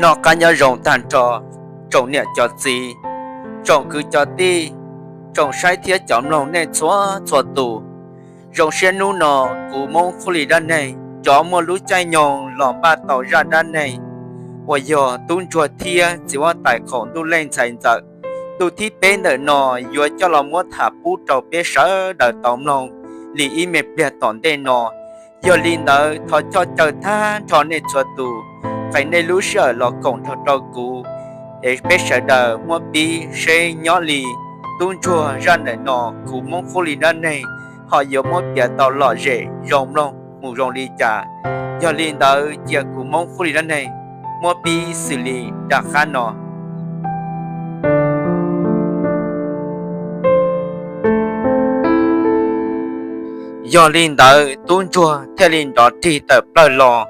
Noj qab nyob zoo tag nrho tsoom niam cov txiv, tsoom kwv cov tij, tsoom saib thiab cov mloog nej txhua txhua tus. Zoo siab hnub no kuv Hmoob Qhuab Lis dab neeg cov muaj lub caij nyoog los npaj tau zaj dab neeg uas yog tub ntsuag thiab txiv huab tais qaum ntuj leej ntxhais ntxawm. Ntu thib peb ntawm no yuav coj los muab tham pub rau peb sawv daws tau mloog li ib me pliag tom ntej no. Yog li ntawd thov coj caw tag nrho nej txhua tus, qee nej lub sij hawm los koom nrog rau kuv, es peb sawv daws muab pib seb nyob li tub ntsuag zaj ntawm no kuv Hmoob Qhuab Lis dab neeg ho yuav muab piav tau lom zem zoo mloog mus zoo li cas. Yog li ntawd cia kuv Hmoob Qhuab Lis dab neeg muab pib xws li nram qab no. Yog li ntawd tub ntsuag thiaj li nrov rig tawm plawg los.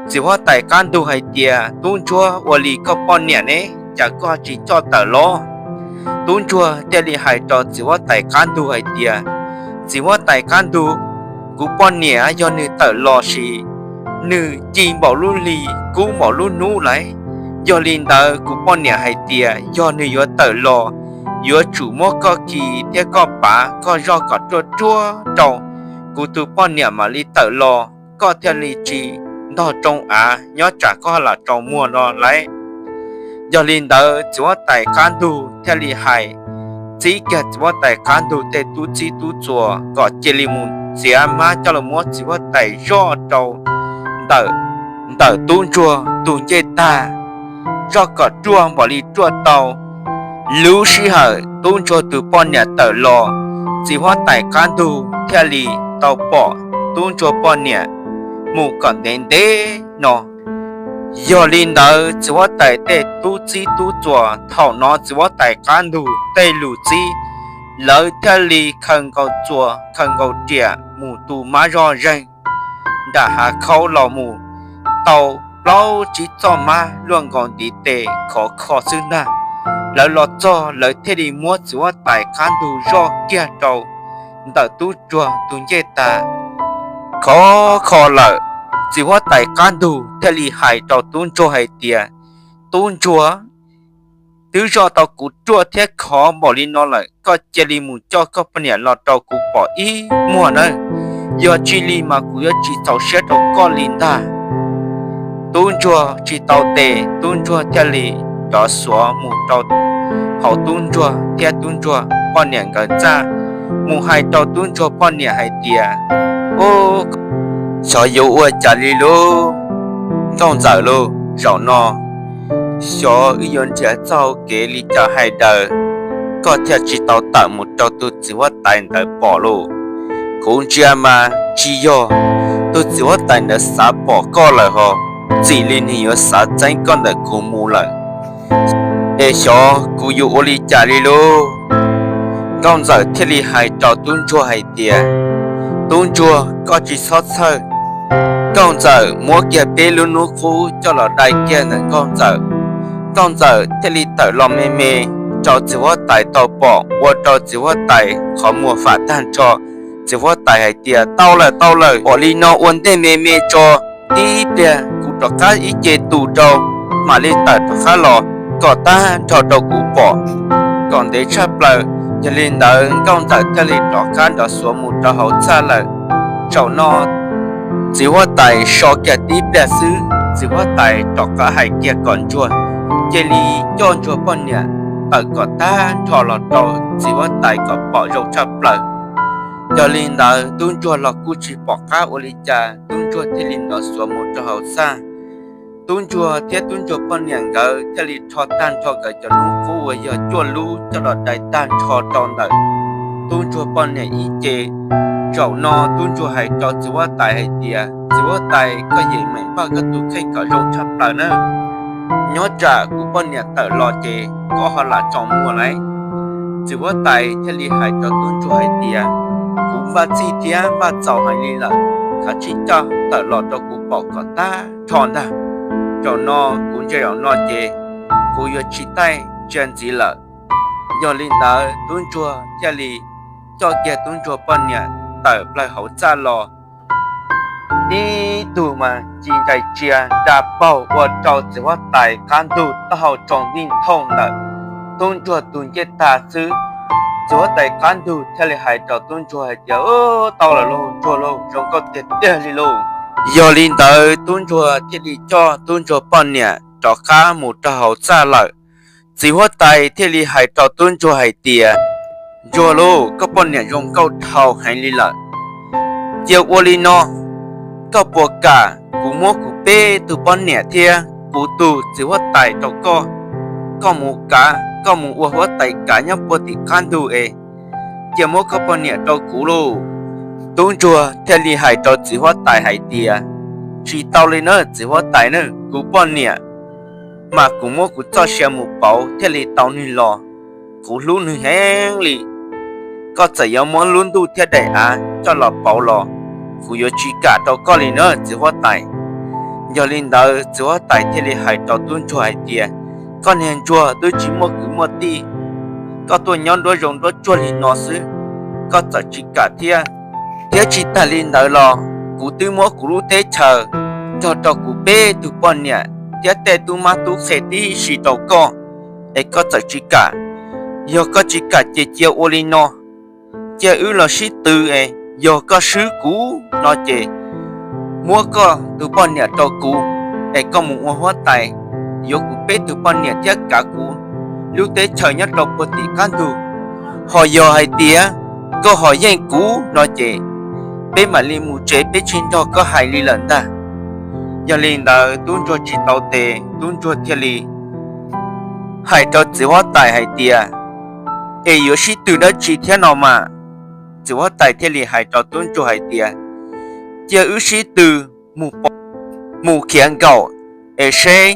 Txiv huab tais qab ntug hais tias, Tub ntsuag, ua li koj poj niam ne, cas koj tsis coj tawm los? Tub ntsuag thiaj li hais rau txiv huab tais qab ntug hais tias, Txiv huab tais qab ntug, kuv poj niam yog nws tawm los sis nws ci npaum lub hli, kub npaum lub hnub lawm. Yog li ntawd kuv poj niam hais tias yog nws yuav tawm los, yuav tsum muab koj kis thiab koj pav koj zoj kom ruaj ruaj rau, kuv tus poj niam mam li tawm los, koj thiaj li tsis ntog tsoo av nyob tsam koj lam tsaus muag no lawm. Yog li ntawd txiv huab tais qab ntug thiaj li hais, txib kiag txiv huab tais qab ntug tej tub txib tub txuas kom cia li mus txiav mab coj los muab txiv huab tais zoj rau ntawm, ntawm tub ntsuag tus ncej tag, zoj kom ruaj npaum li ruaj tau. Lub sij hawm tub ntsuag tus poj niam tawm los, txiv huab tais qab ntug thiaj li tau pom tub ntsuag poj niam mus kom ntev ntev no. Yog li ntawd txiv huab tais tej tub txib tub txuas thaum hnov txiv huab tais qab ntug tej lus txib, lawv thiaj li khaws nkaus txuas khaws nkaus riam mus tu mab zoj zeeg nram hav khaub los mus tau plaub tsib txoj mab luaj nkaus ntiv tes khov kho xwb ntag. Lawv los txog lawv thiaj li muab txiv huab tais qab ntug zoj kiag rau ntawm tub ntsuag tus ncej tag khov kho lawm. Txiv huab tais qab ntug thiaj li hais rau tub ntsuag hais tias, Tub ntsuag, twb zoj tau kuv ruaj thiab khov npaum li no lawm, koj cia li mus coj koj poj niam los rau kuv pom ib muag nawb, yog tsis li mas kuv yuav tsis txaus siab rau koj li ntag. Tub ntsuag tsis tau tes, tub ntsuag thiaj li rov xuav mus rau hauv tub ntsuag thiab tub ntsuag poj niam nkawd txaj, mus hais rau tub ntsuag poj niam hais tias, Ub, xyov yuav ua cas li lauj, nkauj ntxawm lauj, zaum no xyov wb yuav nrhiav txoj hau kev li cas hais daws, koj thiaj tsis tau tawm mus rau tus txiv huab tais ntawd pom lauj. Kuv ntsia mas tsis yog tus txiv huab tais ntawd xav pom koj lawm hos, txim li nws yuav xav txeeb koj ntawm kuv mus lawm. Es xyov kuv yuav ua li cas li lauj. Nkauj ntxawm thiaj li hais rau tub ntsuag hais tias, Tub ntsuag, koj tsis txhob txhawj. Nkauj ntxawm muab kiag peb lub hnub qub coj los dai kiag ntawm nkauj ntxawm. Nkauj ntxawm thiaj li tawm los me me rau txiv huab tais tau pom, ua rau txiv huab tais qhov muag fam tag nrho. Txiv huab tais hais tias, Tau lawm, tau lawm, pom li no ua ntej me me tso, tib pliag kuv rov qab ib ce tus rau, mam li tawm rov qab los kom tag nrho rau kuv pom kom ntev tshaj plaws. Yog li ntawd nkauj ntxawm thiaj li rov qab nrov xuav mus rau hauv txaj lawm. Zaum no txiv huab tais so kiag tib pliag xwb, txiv huab tais rov qab hais kiag kom ntsuag cia li coj ntsuag poj niam tawm kom tag nrho los rau txiv huab tais kom pom zoo tshaj plaws. Yog li ntawd tub ntsuag los kuj tsis pom qab ua li cas, tub ntsuag thiaj li nrov xuav mus rau hauv txaj. Tub ntsuag thiab tub ntsuag poj niam nkawd thiaj li rho tag nrho nkawd cov hnub qub uas yog cuaj lub coj los dai tag nrho rau ntawm tub ntsuag poj niam ib ce. Zaum no tub ntsuag hais rau txiv huab tais hais tias, Txiv huab tais, koj yeem meem npaj koj tus kheej kom zoo tshaj plaws na. Nyob tsam kuv poj niam tawm los ces koj ho lam tsaus muag lauj. Txiv huab tais thiaj li hais rau tub ntsuag hais tias, Kuv npaj txhij thiab npaj txaus heev li lawm, kav tsij coj tawm los rau kuv pom kom tag nrho ntag. Zaum no kuv ntsia zaum no ces kuv yuav tsis taij ntsia ntxiv lawm. Yog li ntawd tub ntsuag thiaj li coj kiag tub ntsuag poj niam tawm plaws hauv txaj los. Tib tug mas ci ntsais tsia nra paug ua rau txiv huab tais qab ntug taub hau tsoo nij thooj ntawm tub ntsuag tus ncej tag xwb. Txiv huab tais qab ntug thiaj li hais rau tub ntsuag hais tias, Tau lawm lauj ntsuag lauj, zoo nkauj tiag tiag li lauj. Yog li ntawd tub ntsuag thiaj li coj tub ntsuag poj niam rov qab mus rau hauv txaj lawm. Txiv huab tais thiaj li hais rau tub ntsuag hais tias, Ntsuag lauj, koj poj niam zoo nkauj dhau heev li lawm. Cia ua li no, koj puas kam kuv muab kuv peb tug poj niam thiab kuv tug txiv huab tais rau koj, koj mus kav, koj mus ua huab tais kav nyob puag tim qab ntug es cia muab koj poj niam rau kuv lauj. Tub ntsuag thiaj li hais rau txiv huab tais hais tias, Tsis tau li na txiv huab tais na, kuv poj niam mas kuv muab kuv txoj sia mus pauv thiaj li tau nws los. Kuv hlub nws heev li. Koj txawm yuav muab lub ntuj thiab daim av coj los pauv los kuv yuav tsis kam rau koj li na txiv huab tais. Yog li ntawd txiv huab tais thiaj li hais rau tub ntsuag hais tias, Koj niag ntsuag twb tsis muaj kwv muaj tij, koj tuaj nyob nruab zoov nruab tsuag li no xwb, koj txawm tsis kam thiab. Thiab tsis tag li ntawd los kuv twb muab kuv lub teb chaws nrog rau kuv peb tug poj niam thiab tej tub mab tub qhe tib si rau koj, es koj txawm tsis kam. Yog koj tsis kam ces cia ua li no, cia wb los sib tw es yog koj swb kuv no ces muab koj tus poj niam rau kuv, es koj mus ua huab tais yuav kuv peb tug poj niam thiab kav kuv lub teb chaws nyob rau puag tim qab ntug. Ho yog hais tias koj ho yeej kuv no ces peb mam li mus tsev, peb tsis nrog koj hais li lawm ntag. Yog li ntawd tub ntsuag tsis tau tes, tub ntsuag thiaj li hais rau txiv huab tais hais tias, Es yuav sib tw dab tsi thiab no mas? Txiv huab tais thiaj li hais rau tub ntsuag hais tias, Cia wb sib tw mus pov, mus khiav nkaum es seb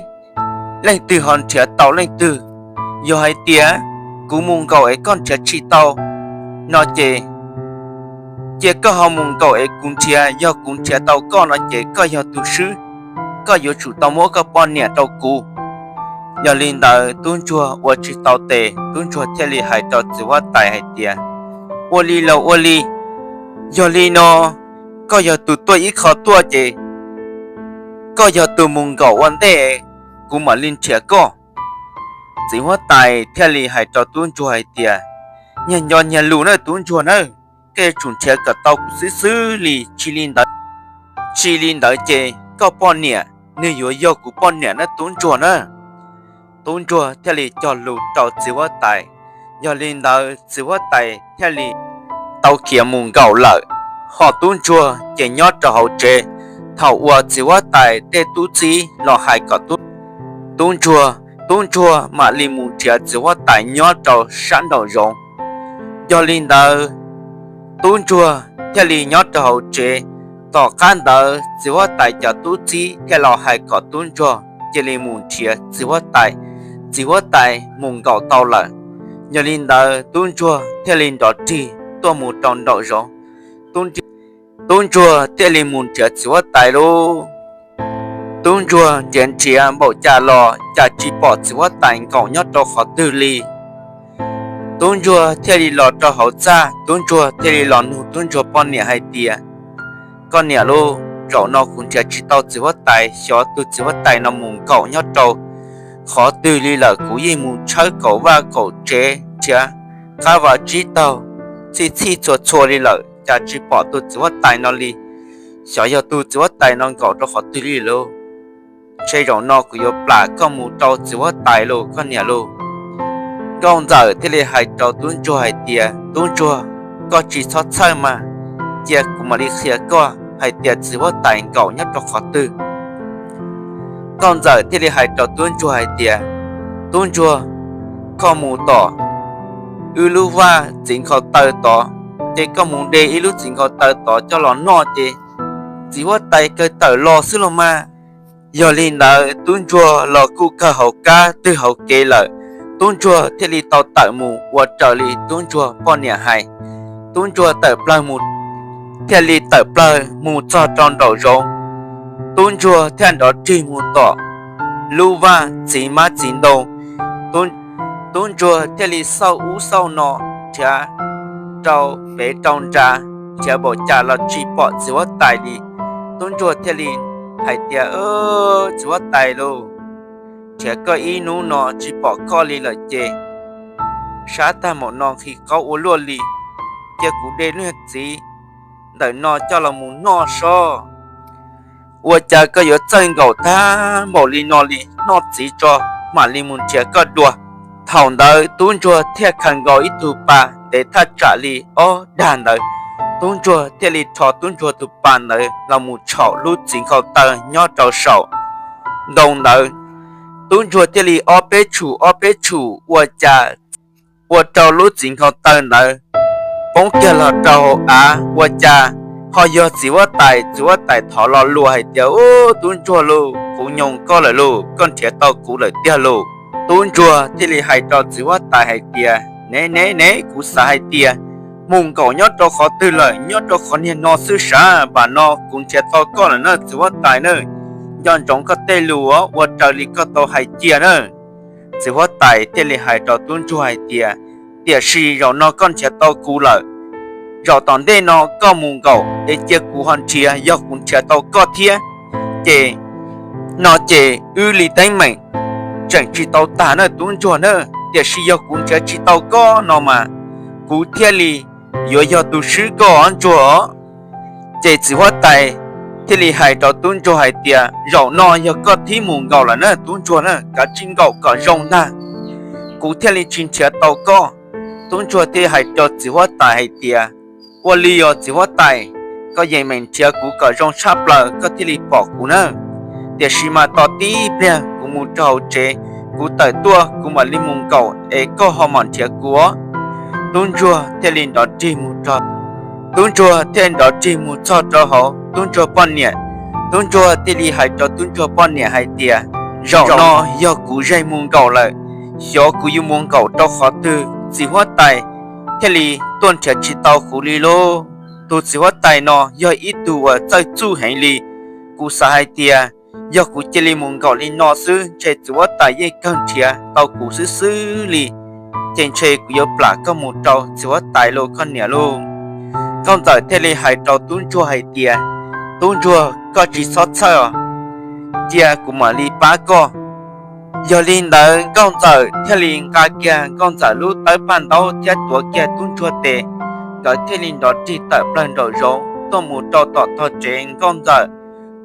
leej twg ho nrhiav tau leej twg. Yog hais tias kuv mus nkaum es koj nrhiav tsis tau no ces cia koj ho mus nkaum es kuv nrhiav, yog kuv nrhiav tau koj no ces koj yog tus swb, koj yuav tsum tau muab koj poj niam rau kuv. Yog li ntawd tub ntsuag ua tsis tau tes, tub ntsuag thiaj li hais rau txiv huab tais hais tias, Ua li los ua li, yog li no koj yog tus tuaj ib qho tuaj ces koj yog tus mus nkaum ua ntej, kuv mam li nrhiav koj. Txiv huab tais thiaj li hais rau tub ntsuag hais tias, Nyias nco nyias lus na tub ntsuag na, koj yuav tsum nrhiav kom tau kuv xwb xwb li, tsis li ntawd, tsis li ntawd ces koj poj niam nws yuav yog kuv poj niam na tub ntsuag na. Tub ntsuag thiaj li cog lus rau txiv huab tais. Yog li ntawd txiv huab tais thiaj li tau khiav mus nkaum lawm, ho tub ntsuag ces nyob rau hauv tsev. Thaum uas txiv huab tais tej tub txib los hais kom tub, tub ntsuag, tub ntsuag mam li mus nrhiav txiv huab tais nyob rau sab nraum zoov. Yog li ntawd tub ntsuag thiaj li nyob rau hauv tsev. Tom qab ntawd txiv huab tais cov tub txib thiaj los hais kom tub ntsuag cia li mus nrhiav txiv huab tais, txiv huab tais mus nkaum tau lawm. Yog li ntawd tub ntsuag thiaj li nrov rig tuaj mus rau nraum zoov. Tub ntsuag thiaj li mus nrhiav txiv huab tais lauj. Tub ntsuag nrhiav nrhiav npaum cas los cas tsis pom txiv huab tais nkaum nyob rau qhov twg li. Tub ntsuag thiaj li los rau hauv txaj, tub ntsuag thiaj li los nug tub ntsuag poj niam hais tias, Koj niam lauj, zaum no kuv nrhiav tsis tau txiv huab tais, xyov tus txiv huab tais no mus nkaum nyob rau qhov twg li lawm. Kuv yeej mus tshawb kaum vaj kaum tsev, nrhiav qab vaj tsib taug, txhij txhij txhua txhua li lawm, cas tsis pom tus txiv huab tais no li. Xyov yog tus txiv huab tais no nkaum rau qhov twg li lauj. Ntshe zaum no kuv yuav plam koj mus rau txiv huab tais lauj koj niam lauj. Nkauj ntxawm thiaj li hais rau tub ntsuag hais tias, Tub ntsuag, koj tsis txhob txhawj mas, cia kuv mam li qhia koj hais tias txiv huab tais nkaum nyob rau qhov twg. Nkauj ntxawm thiaj li hais rau tub ntsuag hais tias, Tub ntsuag, koj mus tom wb lub vaj txiv nkhaus taw tod, ces koj mus de ib lub txiv nkhaus taw tod coj los noj ces txiv huab tais kawg tawm los xwb los mas. Yog li ntawd tub ntsuag los kuj kawg hauv kab twg hauv kev lawm, tub ntsuag thiaj li tau tawm mus ua raws li tub ntsuag poj niam hais. Tub ntsuag tawm plaws mus, thiaj li tawm plaws mus txog rau nraum zoov. Tub ntsuag thiaj nrov rig mus tom lub vaj txiv mab txiv ntoo. Tub ntsuag thiaj li xauj ub xauj no, nrhiav rau pem rau nra, nrhiav npaum cas los tsis pom txiv huab tais li. Tub ntsuag thiaj li hais tias, Txiv huab tais lauj, nrhiav koj ib hnub no tsis pom koj li lawm ces sab tag maum no nqhis qaub ua luaj li, cia kuv de lub niag txiv ntawm no coj los mus noj sob. Ua cas koj yuav txawj nkaum tag npaum li no li, noj txiv tso mam li mus nrhiav koj dua. Thaum ntawd tub ntsuag thiaj khaws nkaus ib tug pas ntev thaj tsam li ob dag ntawd, tub ntsuag thiaj li rho tub ntsuag tus pas ntawd los mus tshau lub txiv nkhaus taw nyob rau saum ntoo ntawd. Tub ntsuag thiaj li ob peb tshum ob peb tshum ua cas ua rau lub txiv nkhaus taw ntawd poob kiag los rau hauv av. Ua cas ho yog txiv huab tais. Txiv huab tais thov lo lus hais tias, Ub, tub ntsuag lauj, kuv nyoo koj lawm lauj, koj nrhiav tau kuv lawm tiag lauj. Tub ntsuag thiaj li hais rau txiv huab tais hais tias, Ne ne ne, kuv xav hais tias mus nkaum nyob rau qhov twg lawm, nyob rau qhov niag no xwb sav. Npam no kuv nrhiav tau koj lawm na txiv huab tais na, nco ntsoov koj tej lus ua raws li koj tau hais cia na. Txiv huab tais thiaj li hais rau tub ntsuag hais tias, Tiam sis zaum no koj nrhiav tau kuv lawm, zaum tom ntej no koj mus nkaum es cia kuv ho nrhiav, yog kuv nrhiav tau koj thiab ces no ces wb li teeb meem tseem tsis tau tag na tub ntsuag na. Tiam sis yog kuv nrhiav tsis tau koj no mas kuv thiaj li yuav yog tus swb koj ntsuag os. Ces txiv huab tais thiaj li hais rau tub ntsuag hais tias, Zaum no yog koj thib mus nkaum lawm na tub ntsuag na, kav tsij nkaum kom zoo ntag, kuv thiaj li tsis nrhiav tau koj. Tub ntsuag thiaj hais rau txiv huab tais hais tias, Ua li os txiv huab tais, koj yeem meem nrhiav kuv kom zoo tshaj plaws koj thiaj li pom kuv na. Tiam sis mas tos tib pliag kuv mus rau hauv tsev, kuv tawm tuaj kuv mam li mus nkaum es koj ho mam nrhiav kuv os. Tub ntsuag thiaj li nrov rig mus rau, tub ntsuag thiaj nrov rig mus txog rau hauv tub ntsuag poj niam. Tub ntsuag thiaj li hais rau tub ntsuag poj niam hais tias, Zaum no yog kuv ze mus nkaum lawm, xyov kuv yuav mus nkaum rau qhov twg txiv huab tais thiaj li tuaj nrhiav tsis tau kuv li lauj. Tus txiv huab tais no yog ib tug uas txawj txuj heev li. Kuv xav hais tias yog kuv cia li mus nkaum li no xwb ntshe txiv huab tais yeej kawg nrhiav tau kuv xwb xwb li, ces ntshe kuv yuav plam koj mus rau txiv huab tais lauj koj niam lauj. Nkauj ntxawm thiaj li hais rau tub ntsuag hais tias, Tub ntsuag, koj tsis txhob txhawj os, cia kuv mam li pab koj. Yog li ntawd nkauj ntxawm thiaj li nqa kiag nkauj ntxawm lub tawb paj ntaub thiab tuav kiag tub ntsuag tes, nkawd thiaj li nrov rig tawm plawg nraum zoov tuaj mus rau tom tog tsev. Nkauj ntxawm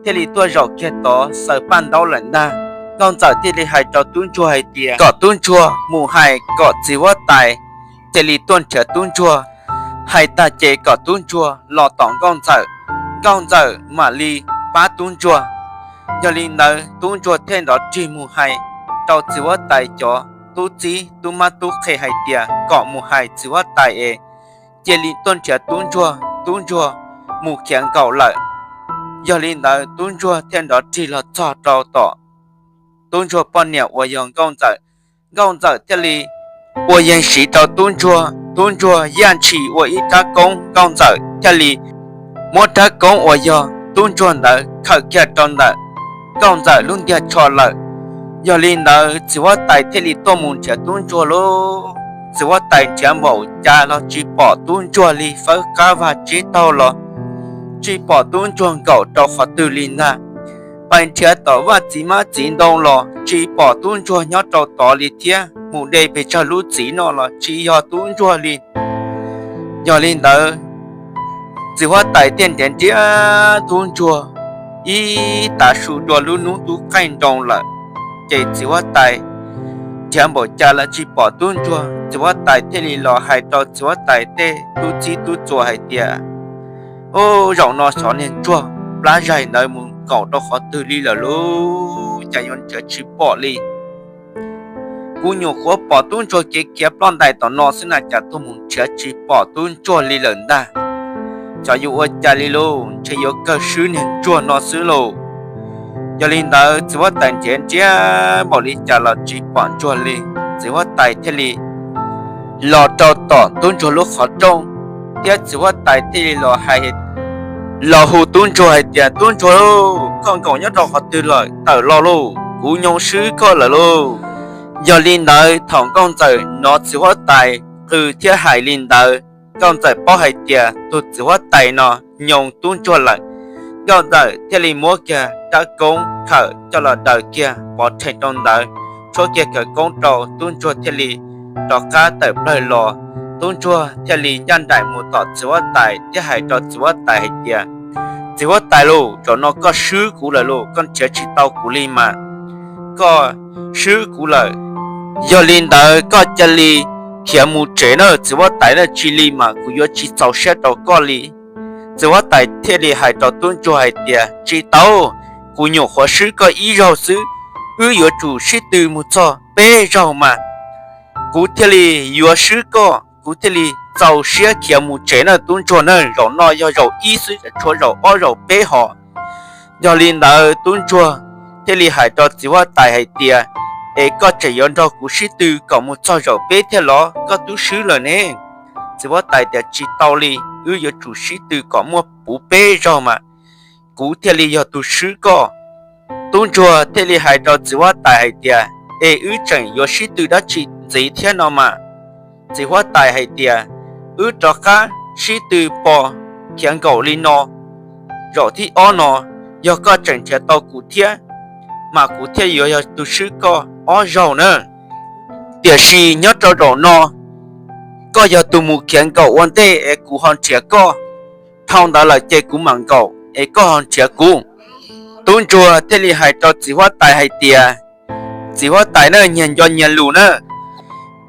thiaj li tuaj zaum kiag tod xaws paj ntaub lawm ntag. Nkauj ntxawm thiaj li hais rau tub ntsuag hais tias kom tub ntsuag mus hais kom txiv huab tais cia li tuaj nrhiav tub ntsuag. Hais tag ces kom tub ntsuag los tom nkauj ntxawm, nkauj ntxawm mam li pab tub ntsuag. Yog li ntawd tub ntsuag thiaj nrov rig mus hais rau txiv huab tais cov tub txib tub mab tub qhe hais tias kom mus hais txiv huab tais es cia li tuaj nrhiav tub ntsuag, tub ntsuag mus khiav nkaum lawm. Yog li ntawd tub ntsuag thiaj nrov rig los txog rau tom tub ntsuag poj niam uas yog nkauj ntxawm. Nkauj ntxawm thiaj li ua yees siv rau tub ntsuag, tub ntsuag yaj ntshis ua ib rab koob, nkauj ntxawm thiaj li muab rab koob uas yog tub ntsuag ntawd khawm kiag rau ntawm nkauj ntxawm lub ntiag tsho lawm. Yog li ntawd txiv huab tais thiaj li tuaj mus nrhiav tub ntsuag lauj. Txiv huab tais nrhiav npaum cas los tsis pom tub ntsuag li, fawb qab vag tsib taug los tsis pom tub ntsuag nkaum rau qhov twg li ntag. Pais nrhiav tom vaj txiv mab txiv ntoo los tsis pom tub ntsuag nyob rau tod li thiab, mus de pes tsawg lub txiv no los tsis yog tub ntsuag li. Yog li ntawd txiv huab tais thiaj nrhiav nrhiav tub ntsuag ib tav su dua lub hnub tub qaij nroo lawm, ces txiv huab tais nrhiav npaum cas los tsis pom tub ntsuag. Txiv huab tais thiaj li los hais rau txiv huab tais tej tub txib tub txuas hais tias, Ub, zaum no xyov niag ntsuag plab zaig ntawd mus nkaum rau qhov twg li lawm lauj, cas yuav nrhiav tsis pom li. Kuv nyuam qhuav pom tub ntsuag kev khiav ploj ntais tom no xwb na, cas tuaj mus nrhiav tsis pom tub ntsuag li lawm ntag. Xyov yuav ua cas li lauj, ntshe yuav kawg swb niag ntsuag no xwb lauj. Yog li ntawd txiv huab tais nrhiav nrhiav npaum li cas los tsis pom ntsuag li. Txiv huab tais thiaj li los rau tom tub ntsuag lub qhov rooj, thiab txiv huab tais thiaj li los hais, los hu tub ntsuag hais tias, Tub ntsuag lauj, koj nkaum nyob rau qhov twg lawm? Tawm los lauj, kuv nyoo swb koj lawm lauj. Yog li ntawd thaum nkauj ntxawm hnov txiv huab tais qw thiab hais li ntawd, nkauj ntxawm paub hais tias tus txiv huab tais no nyoo tub ntsuag lawm. Nkauj Ntxawm thiaj li muab kiag rab koob khawm coj los daws kiag pov rhees rau ntawd, tshuab kiag khawv koob rau, tub ntsuag thiaj li rov qab tawm plawg los. Tub ntsuag thiaj li ncaj nraim mus tom txiv huab tais thiab hais rau txiv huab tais hais tias, Txiv huab tais lauj, zaum no koj swb kuv lawm lauj, koj nrhiav tsis tau kuv li mas koj swb kuv lawm. Yog li ntawd koj cia li khiav mus tsev na txiv huab tais na, tsis li mas kuv yuav tsis txaus siab rau koj li. Txiv huab tais thiaj li hais rau tub ntsuag hais tias, Tsis tau, kuv nyuam qhuav swb koj ib zaug xwb, wb yuav tsum sib tw mus txog peb zaug mas kuv thiaj li yuav swb koj, kuv thiaj li txaus siab khiav mus tsev na tub ntsuag na, zaum no yog zaum ib xwb, tshuav zaum ob zaum peb hos. Yog li ntawd tub ntsuag thiaj li hais rau txiv huab tais hais tias, Es koj tseem yuav nrog kuv sib tw kom mus txog zaum peb thiab los koj twb swb lawm ne? Txiv huab tais tias, Tsis tau li, wb yuav tsum sib tw kom muaj puv peb zaug mas kuv thiaj li yog tus swb koj. Tub ntsuag thiaj li hais rau txiv huab tais hais tias, Es wb tseem yuav sib tw dab tsi ntxiv thiab no mas? Txiv huab tais hais tias, Wb rov qab sib tw pos khiav nkaum li no, zaum thib ob no, yog koj tseem nrhiav tau kuv thiab mas kuv thiaj yuav yog tus swb koj ob zaug na. Tiam sis nyob rau zaum no, koj yog tus mus khiav nkaum ua ntej es kuv ho nrhiav koj, dhau ntawd lawm ces kuv mam nkaum es koj ho nrhiav kuv. Tub ntsuag thiaj li hais rau txiv huab tais hais tias, Txiv huab tais na, nyias nco nyias lus na,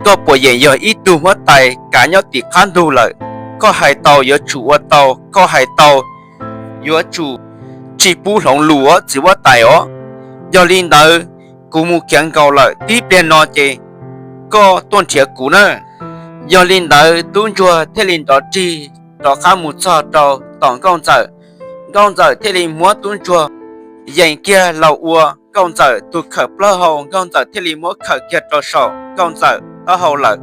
koj puas yeem yog ib tug huab tais kav nyob tim qab ntug lawm. Koj hais tau yuav tsum ua tau, koj hais tau yuav tsum tsis pub hloov lus os txiv huab tais os. Yog li ntawd, kuv mus khiav nkaum lawm, tib pliag no ces koj tuaj nrhiav kuv na. Yog li ntawd tub ntsuag thiaj li nrov rig rov qab mus txog rau tom nkauj ntxawm. Nkauj ntxawm thiaj li muab tub ntsuag yees kiag los ua nkauj ntxawm tus khawm plaub hau, nkauj ntxawm thiaj li muab khawm kiag rau saum nkauj ntxawm taub hau lawm.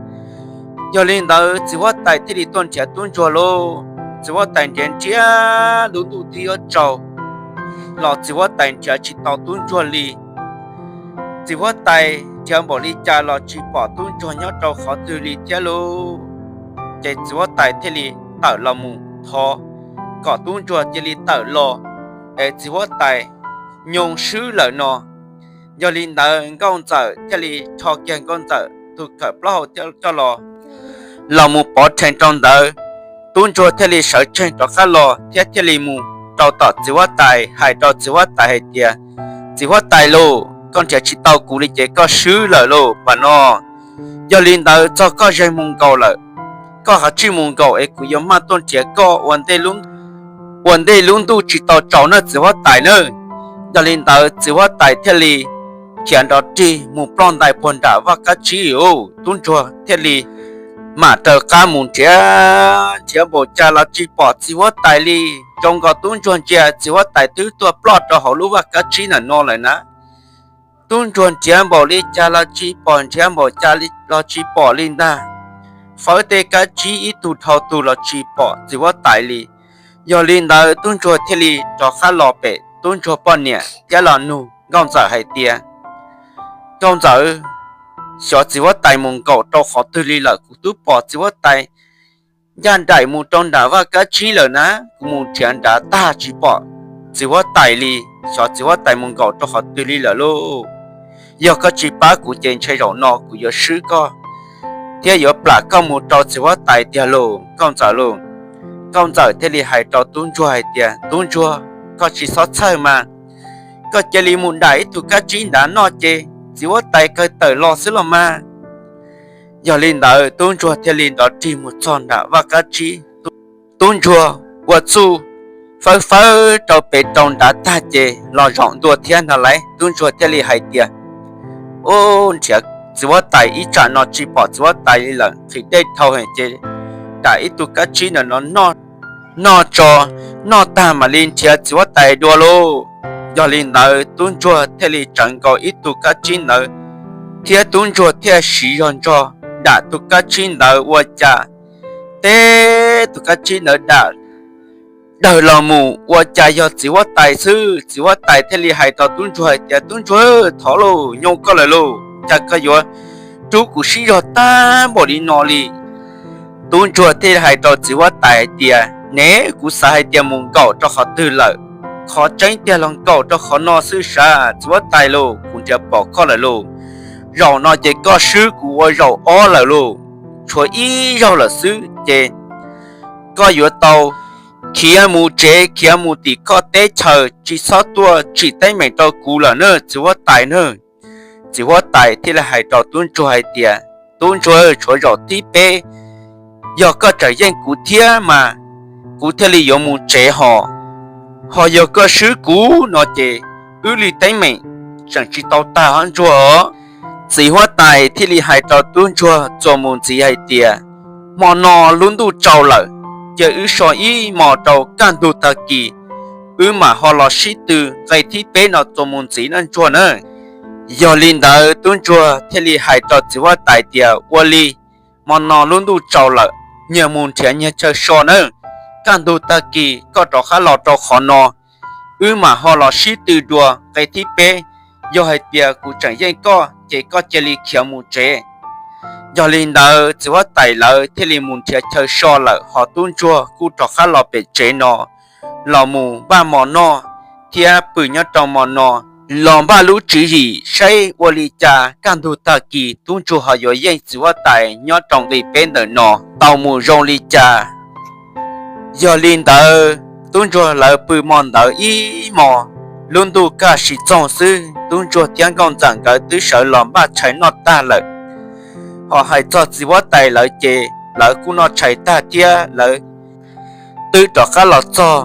Yog li ntawd txiv huab tais thiaj li tuaj nrhiav tub ntsuag lauj. Txiv huab tais nrhiav nrhiav lub ntuj twb yuav tsaus los txiv huab tais nrhiav tsis tau tub ntsuag li. Txiv huab tais nrhiav npaum li cas los tsis pom tub ntsuag nyob rau qhov twg li thiab lauj. Ces txiv huab tais thiaj li tawm los mus thov kom tub ntsuag cia li tawm los, es txiv huab tais nyoo swb lawm no. Yog li ntawd nkauj ntxawm thiaj li rho kiag nkauj ntxawm tus khawm plaub hau coj los, los mus pov rhees rau ntawd. Tub ntsuag thiaj li sawv tsees rov qab los thiab thiaj li mus rau tom txiv huab tais hais rau txiv huab tais hais tias, Txiv huab tais lauj, koj nrhiav tsis tau kuv li ces koj swb lawm lauj pas no. Yog li ntawd txog koj ze mus nkaus lawm, koj ho tsij mus nkaus es kuv yuav maj tuaj nrhiav koj ua ntej lub ntuj tsis tau tsaus nawb txiv huab tais nawb. Yog li ntawd txiv huab tais thiaj li khiav nrov rig mus ploj ntais puag nram vaj kab tsib. Tub ntsuag thiaj li mam raws qab mus nrhiav, nrhiav npaum cas los tsis pom txiv huab tais li. Zoo nkaus tub ntsuag ntsia txiv huab tais twb tuag ploj rau hauv lub vaj kab tsib ntawm no lawm na. Tub ntsuag nrhiav npaum li cas los tsis pom, nrhiav npaum cas los tsis pom li ntag. Fawb tej kab tsib ib tug dhau tug los tsis pom txiv huab tais li. Yog li ntawd tub ntsuag thiaj li rov qab los pem tub ntsuag poj niam thiab los nug nkauj ntxawm hais tias, Nkauj ntxawm, xyov txiv huab tais mus nkaum rau qhov twg li lawm, kuv twb pom txiv huab tais ncaj nraim mus rau nram vaj kab tsib lawm na, kuv mus nrhiav nrad tag tsis pom txiv huab tais li, xyov txiv huab tais mus nkaum rau qhov twg li lawm lauj. Yog koj tsis pab kuv ces ntshai zaum no kuv yuav swb koj thiab yuav plam koj mus rau txiv huab tais tiag lauj nkauj ntxawm lauj. Nkauj ntxawm thiaj li hais rau tub ntsuag hais tias, Tub ntsuag, koj tsis txhob txhawj mas, koj cia li mus dam ib tug kab tsib nrad noj ces txiv huab tais kawg tawm los xwb los mas. Yog li ntawd tub ntsuag thiaj li nrov rig mus txog nram vaj kab tsib. Tub ntsuag ua txuj fawb fawb rau pem rau nrad tag ces los zaum ntua thiab ntag lauj. Tub ntsuag thiaj li hais tias, Ub, nrhiav txiv huab tais ib tsam no tsis pom txiv huab tais li lawm, nqhis dej dhau ces dam ib tug kab tsib ntawm no noj tso, noj tag mam li nrhiav txiv huab tais dua lauj. Yog li ntawd tub ntsuag thiaj li tsawv nkaus ib tug kab tsib ntawd thiab tub ntsuag thiaj siv zog nrog dam tus kab tsib ntawd ua cas teb tus kab tsib ntawd dam dawg los mus ua cas yog txiv huab tais xwb. Txiv huab tais thiaj li hais rau tub ntsuag hais tias, Tub ntsuag, thov lauj, nyoo koj lawm lauj, cas koj yuav rub kuv siab zog tag npaum li no li? Tub ntsuag thiaj li hais rau txiv huab tais hais tias, Ne, kuv xav hais tias mus nkaum rau qhov twg lawm, Qhov tseeb tiag los nkaum rau qhov no xwb sav, txiv huab tais lauj, kuv nrhiav pom koj lawm lauj. Zaum no ces koj swb kuv ua zaum ob lawm lauj, tshuav ib zaug lawm xwb ces koj yuav tau khiav mus tsev, khiav mus tim koj teb chaws, tsis txhob tuaj tsim teeb meem rau kuv lawm na txiv huab tais na. Txiv huab tais thiaj li hais rau tub ntsuag hais tias, tub ntsuag, tshuav zaum thib peb, yog koj tseem yeej kuv thiab mas kuv thiaj li yuav mus tsev hos. Ho yog koj swb kuv no ces wb li teeb meem tseem tsis tau tag hov ntsuag os. Txiv huab tais thiaj li hais rau tub ntsuag txuas mus ntxiv hais tias, hmo no lub ntuj tsaus lawm, cia wb so ib hmo rau kaj ntug tag kis, wb mam ho los sib tw nqe thib peb no txuas mus ntxiv nawb ntsuag na. Yog li ntawd tub ntsuag thiaj li hais rau txiv huab tais tias, ua li, hmo no lub ntuj tsaus lawm, nyias mus nrhiav nyias chaw so nawb. Kaj ntug tag kis koj rov qab los rau qhov no, wb mam ho los sib tw dua nqe thib peb. Yog hais tias kuv tseem yeej koj ces koj cia li khiav mus tsev. Yog li ntawd txiv huab tais lawv thiaj li mus nrhiav chaw so lawm, ho tub ntsuag kuj rov qab los pem tsev no los mus npaj mov noj thiab pw nyob rau hmo no, los npaj lub tswv yim saib ua li cas kaj ntug tag kis tub ntsuag ho yuav yeej txiv huab tais nyob rau nqe peb ntawm no tau mus zoo li cas. Yog li ntawd tub ntsuag lawv pw hmo ntawd ib hmo, lub ntuj kaj siv txoog xwb, tub ntsuag thiab nkauj ntxawm nkawd twb sawv los npaj tshais noj tag lawm. Ho hais txog txiv huab tais lawv ces lawv kuj noj tshais tag thiab lawv twb rov qab los txog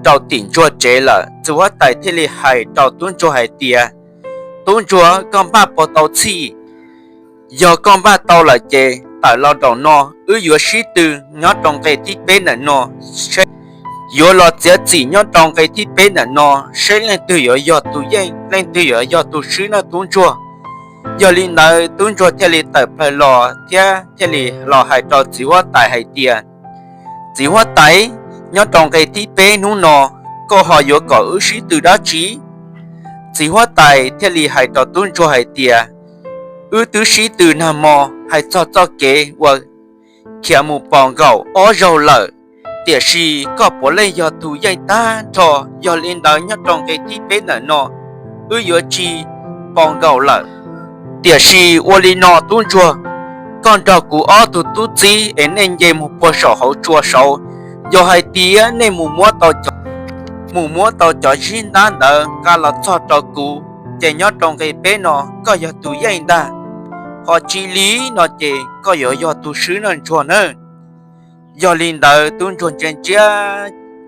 rau tim ntsuag tsev lawm. Txiv huab tais thiaj li hais rau tub ntsuag hais tias, tub ntsuag, koj npaj puas tau txhij? Yog koj npaj tau lawm ces tawm los nraum no, wb yuav sib tw nyob rau nqe thib peb ntawm no, seb yuav los txiav txim nyob rau nqe thib peb ntawm no, seb leej twg yuav yog tus yeej, leej twg yuav yog tus swb nawb tub ntsuag. Yog li ntawd tub ntsuag thiaj li tawm plaws los thiab thiaj li los hais rau txiv huab tais hais tias, txiv huab tais, nyob rau nqe thib peb hnub no, koj ho yuav kom wb sib tw dab tsi? Txiv huab tais thiaj li hais rau tub ntsuag hais tias, wb twb sib tw nag hmo hais txog txoj kev uas khiav mus pos nkaum ob zaug lawm, tiam sis koj puav leej yog tus yeej tag nrho. Yog li ntawd nyob rau nqe thib peb ntawm no, wb yuav tsis pos nkaum lawm. Tiam sis ua li no tub ntsuag, koj nrog kuv ob tug tub txib es nej nce mus puag saum hauv tsua saud, yog hais tias nej mus muab tau cov, mus muab tau cov zib ntab ntawd nqa los txog rau kuv, ces nyob rau nqe peb no koj yog tus yeej ntag. Ho tsis li no ces koj yuav yog tus swb nawb ntsuag nawb. Yog li ntawd tub ntsuag ntsia ntsia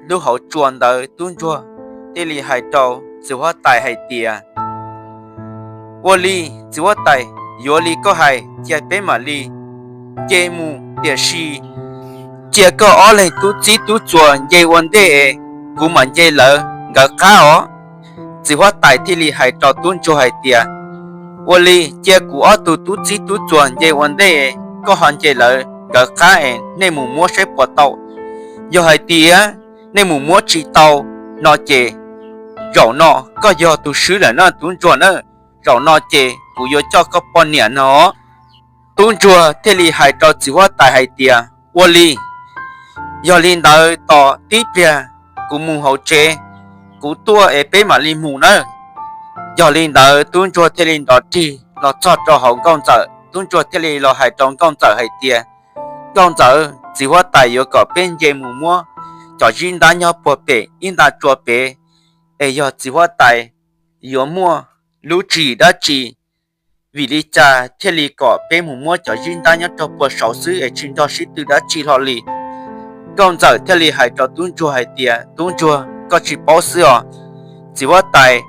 lub hauv tsua ntawd, tub ntsuag thiaj li hais rau txiv huab tais hais tias, ua li, txiv huab tais, yuav li koj hais, cia peb mam li nce mus, tiam sis cia koj ob leeg tub txib tub txuas nce ua ntej es kuv mam nce lawv nkawd qab os. Txiv huab tais thiaj li hais rau tub ntsuag hais tias, ua li, cia kuv ob tug tub txib tub txuas nce ua ntej, koj ho nce lawv nkawd qab es nej mus muab saib puas tau. Yog hais tias nej mus muab tsis tau no ces zaum no koj yog tus swb lawm nawb tub ntsuag nawb. Zaum no ces kuv yuav coj koj poj niam no. Tub ntsuag thiaj li hais rau txiv huab tais hais tias, ua li, yog li ntawd tos tib pliag kuv mus hauv tsev, kuv tuaj es peb mam li mus nawb. Yog li ntawd tub ntsuag thiaj li nrov rig los txog rau hauv nkauj ntxawm. Tub ntsuag thiaj li los hais rau nkauj ntxawm hais tias, nkauj ntxawm, txiv huab tais yuav kom peb nce mus muab cov zib ntab nyob puag pem ib nta tsua pem, es yog txiv huab tais yuav muaj lub tswv yim dab tsi, vim li cas thiaj li kom peb mus muab cov zib ntab nyob rau puag saud xwb es tsis nrog sib tw dab tsi hlo li. Nkauj ntxawm thiaj li hais rau tub ntsuag hais tias, tub ntsuag, koj tsis paub xwb os, txiv huab tais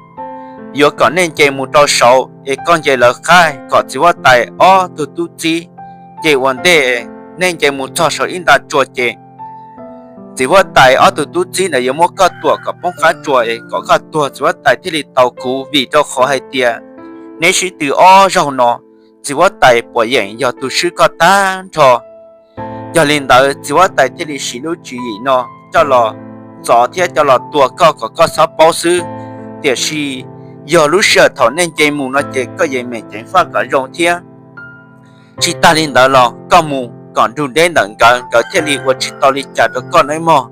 yuav kom nej nce mus rau saud es koj nce lawv qab, kom txiv huab tais ob tug tub txib nce ua ntej, nej nce mus txog saum ib nta tsua ces txiv huab tais ob tug tub txib ntawd yuav muab koj tuam kom poob qab tsua es kom koj tuag, txiv huab tais thiaj li tau kuv, vim rau qhov hais tias neb sib tw ob zaug no, txiv huab tais puas yeem yog tus swb koj tag nrho. Yog li ntawd txiv huab tais thiaj li siv lub tswv yim no coj los txov thiab coj los tua koj kom koj txhob paub xwb. Tiam sis yog lub sij hawm thaum nej nce mus no ces koj yeej meem ceev faj kom zoo thiab. Tsis tag li ntawd los koj mus kom nrug deb ntawm nkawd, nkawd thiaj li ua tsis tau li cas rau koj nawb mog.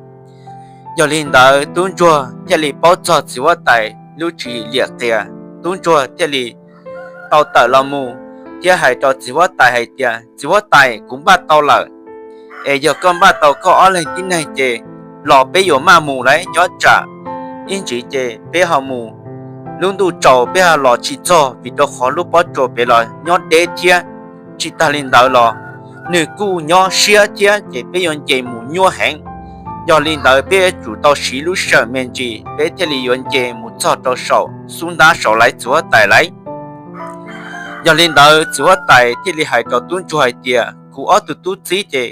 Yog li ntawd tub ntsuag thiaj li paub txog txiv huab tais lub tswv yim liam qias. Tub ntsuag thiaj li tau tawm los mus thiab hais rau txiv huab tais hais tias, Txiv huab tais, kuv npaj tau lawm, es yog koj npaj tau koj ob leeg tib neeg ces los peb yuav maj mus lawm, nyob tsam ib ntsis ces peb ho mus, lub ntuj tsaus peb ho los tsis txog, vim rau qhov lub pob tsuas pem los nyob deb thiab. Tsis tag li ntawd los nws kuj nyob siab thiab, ces peb yuav nce mus nyuaj heev. Yog li ntawd peb yuav tsum tau siv lub sij hawm me ntsis, peb thiaj li yuav nce mus txog rau saum xub ntab saud lawm txiv huab tais lawm. Yog li ntawd txiv huab tais thiaj li hais rau tub ntsuag hais tias, Kuv ob tug tub txib ces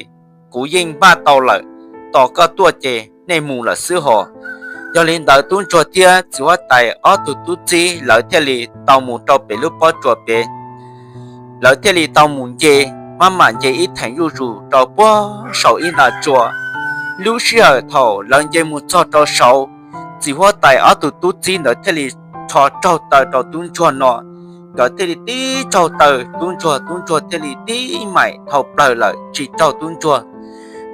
kuv yeej npaj tau lawm, tos koj tuaj ces nej mus lawm xwb hos. Yog li ntawd tub ntsuag thiab txiv huab tais ob tug tub txib lawv thiaj li tau mus rau pem lub pob tsuas pem. Lawv thiaj li tau mus nce, maj mam nce ib theem zuj zus rau puag saum ib nta tsua. Lub sij hawm thaum lawv nce mus txog rau saud, txiv huab tais ob tug tub txib ntawd thiaj li rho raug taw rau tub ntsuag no. Nkawd thiaj li tib raug taw tub ntsuag, tub ntsuag thiaj li tib maim dhau plaws lawm tsis raug tub ntsuag.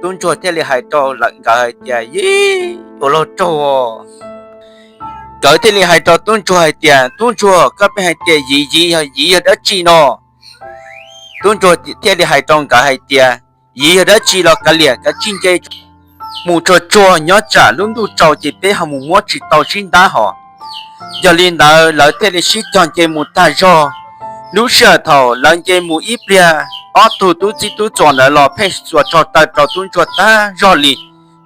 Tub ntsuag thiaj li hais rau lawv nkawd hais tias, Yib, ua luag raug. Nkawd thiaj li hais rau tub ntsuag hais tias, Tub ntsuag, koj pheej hais tias yib yib yog yib yog dab tsi no? Tub ntsuag thiaj li hais rau nkawd hais tias, Yib yog dab tsi los kav liam, kav tsij nce mus tsuag tsuag, nyob tsam lub ntuj tsaus ces peb ho mus muab tsis tau sib ntab hos. Yog li ntawd lawv thiaj li sib cog nce mus tag zog. Lub sij hawm thaum lawv nce mus ib pliag, ob tug tub txib tub txuas ntawd los pheej xuas raug taw rau tub ntsuag tag zog li.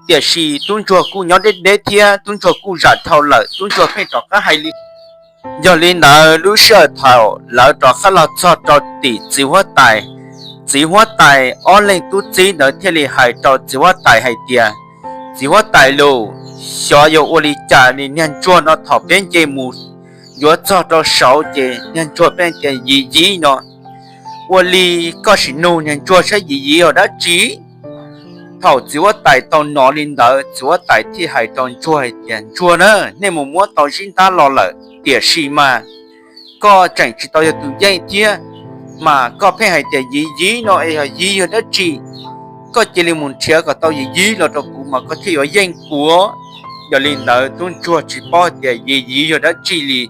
Tiam sis tub ntsuag kuj nyob deb deb thiab tub ntsuag kuj zam dhau lawm, tub ntsuag pheej rov qab hais li. Yog li ntawd lub sij hawm thaum lawv rov qab los txog rau tim txiv huab tais, txiv huab tais ob leeg tub txib ntawd thiaj li hais rau txiv huab tais hais tias, Txiv huab tais lus, xyov yuav ua li cas li, niag ntsuag no thaum peb nce mus yuav txog rau saud ces niag ntsuag pheej tias yib yib no. Ua li koj sim nug niag ntsuag saib yib yib yog dab tsi. Thaum txiv huab tais tau hnov li ntawd, txiv huab tais thiaj hais rau ntsuag hais tias, Ntsuag na, nej mus muab tau sib ntab los lawm, tiam sis mas koj tseem tsis tau yog tus yeej thiab, mas koj pheej hais tias yib yib no es yog yib yog dab tsi? Koj cia li mus nrhiav kom tau yib yib los rau kuv mas koj thiaj yuav yeej kuv. Yog li ntawd tub ntsuag tsis paub hais tias yib yib yog dab tsi li.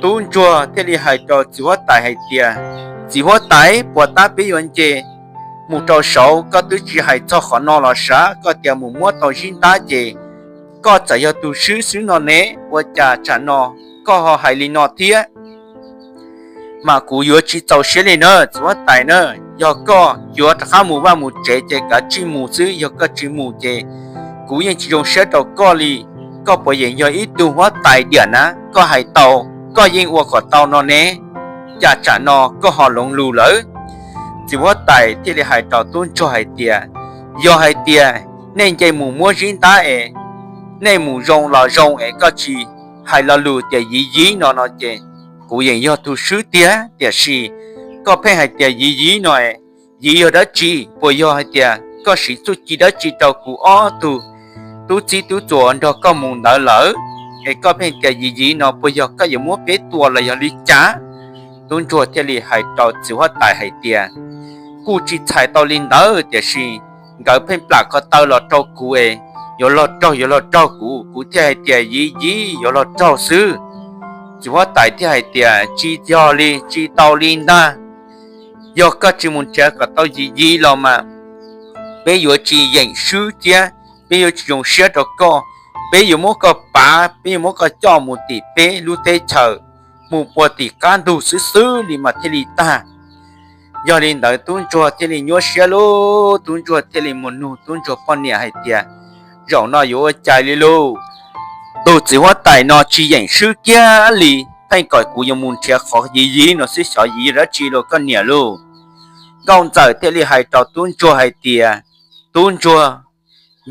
Tub ntsuag thiaj li hais rau txiv huab tais hais tias, Txiv huab tais, puas tab peb yuav nce mus rau saud, koj twb tsis hais txog qhov no los sav, koj tias mus muab tau sib ntab ces koj txawm yog tus swb xwb no ne, ua cas tsam no koj ho hais li no thiab? Mas kuv yuav tsis txaus siab li na txiv huab tais na. Yog koj yuav rov qab mus vaj mus tsev ces kav tsij mus xwb, yog koj tsis mus ces kuv yeej tsis zoo siab rau koj li. Koj puas yeem yog ib tug huab tais diam na? Koj hais tau, koj yeej ua kom tau no ne, cas tsam no koj ho loov lus lawm? Txiv huab tais thiaj li hais rau tub ntsuag hais tias, Yog hais tias nej nce mus muab sib ntab es nej mus zoo los zoo es koj tsis hais lo lus tias yib yib no no ces kuv yeem yog tus swb tiag. Tiam sis koj pheej hais tias yib yib no es yib yog dab tsi? Puas yog hais tias koj siv txuj ci dab tsi rau kuv ob tug tub txib tub txuas nrog koj mus ntawd lawm, es koj pheej tias yib yib no puas yog koj yuav muab peb tua los yog li cas? Tub ntsuag thiaj li hais rau txiv huab tais hais tias, Kuj tsis txhais tau li ntawd, tiam sis nkawd pheej plam ko taw los rau kuv es yuav los raug yuav los raug kuv, kuv thiaj hais tias yib yib yuav los raug xwb. Txiv huab tais thiaj hais tias, Tsis yog li, tsis tau li ntag. Yog koj tsis mus nrhiav kom tau yib yib los mas peb yuav tsis yeem swb thiab peb yuav tsis zoo siab rau koj. Peb yuav muab koj pav, peb yuav muab koj coj mus tim peb lub teb chaws, mus pua tim qab ntug xwb xwb li mas thiaj li tag. Yog li ntawd tub ntsuag thiaj li nyuaj siab lauj, tub ntsuag thiaj li mus nug tub ntsuag poj niam hais tias, Zaum no yuav ua cas li lauj? Tus txiv huab tais no tsis yeem swb kiag li, pheej kom kuv yuav mus nrhiav qhov yib yib no xwb, xyov yib yib dab tsi los koj niam lauj. Nkauj ntxawm thiaj li hais rau tub ntsuag hais tias, Tub ntsuag,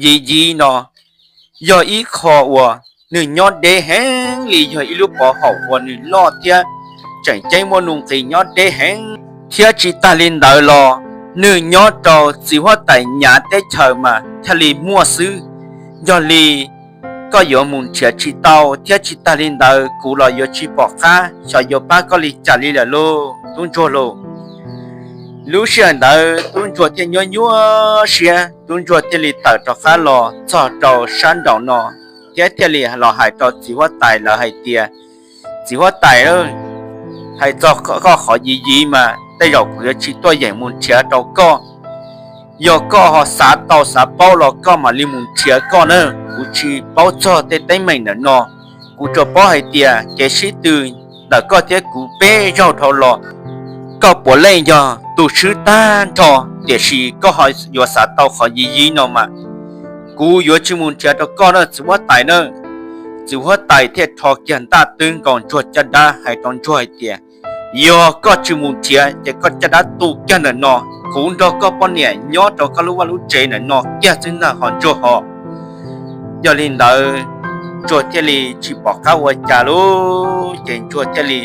yib yib no yog ib qho uas nws nyob deb heev li, yog ib lub pov haum uas nws loj thiab tseem ceeb muaj nuj nqis nyob deb heev, thiab tsis tag li ntawd los nws nyob rau txiv huab tais nyav teb chaws mas thiaj li muaj xwb. Yog li koj yuav mus nrhiav tsis tau, thiab tsis tag li ntawd kuv los yuav tsis pom qab, xyov yuav pab koj li cas li lawm lauj tub ntsuag lauj. Lub sij hawm ntawd tub ntsuag thiaj nyuaj nyuaj siab, tub ntsuag thiaj li tawm rov qab los txog rau sab nraum no, thiab thiaj li los hais rau txiv huab tais lawv hais tias, Txiv huab tais, hais txog koj qhov yiv yiv mas tej zaum kuv yuav tsis tuaj yeem mus nrhiav rau koj. Yog koj ho xav tau xav paub los koj mam li mus nrhiav koj na, kuv tsis paub txog tej teeb meem ntawm no. Kuv tsuas paub hais tias kev sib tw ntawm koj thiab kuv peb zaug dhau los, koj puav leej yog tus swb tag nrho, tiam sis koj ho yuav xav tau qhov yiv yiv no mas kuv yuav tsis mus nrhiav rau koj na txiv huab tais na. Txiv huab tais thiaj rho kiag ntaj twb nkaus ntsuag caj dab hais rau ntsuag hais tias, Yog koj tsis mus nrhiav ces koj caj dab tu kiag ntawm no, kuv nrog koj poj niam nyob rau koj lub vaj lub tsev ntawm no kiag xwb ntag ho ntsuag ho. Yog li ntawd, ntsuag thiaj li tsis pom qab ua cas lauj, ces ntsuag thiaj li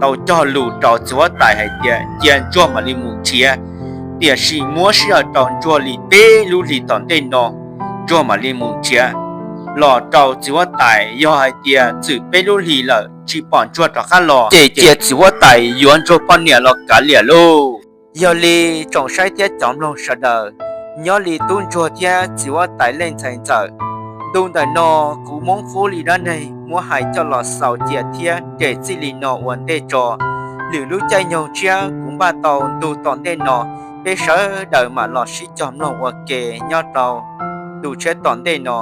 tau cog lus rau txiv huab tais hais tias cia ntsuag mam li mus nrhiav, tiam sis muab sij hawm rau ntsuag li peb lub hlis tom ntej no, ntsuag mam li mus nrhiav los rau txiv huab tais. Yog hais tias txwm peb lub hlis lawm tsis pom ntsuag rov qab los ces cia txiv huab tais yuav ntsuag poj niam los kav liam lauj. Yog li tsoom saib thiab cov mloog sawv daws, nyob li tub ntsuag thiab txiv huab tais leej ntxhais ntxawm, ntu ntawm no kuv Hmoob Qub li dab neeg muab hais coj los xaus cia thiab nres txij li no ua ntej tso. Lwm lub caij nyoog tshiab kuv npaj tau ntu tom ntej no, peb sawv daws mam los sib cog mloog ua ke nyob rau ntu tshiab tom ntej no.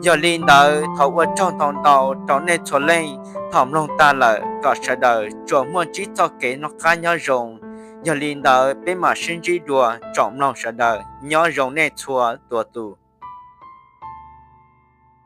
Yog li ntawd thov ua tsaug ntau ntau rau nej txhua leej, thaum mloog tag lawm kom sawv daws tsuas muaj ntsib txoj kev noj qab nyob zoo. Yog li ntawd peb mam sib ntsib dua tsoom mloog sawv daws, nyob zoo nej txhua tus.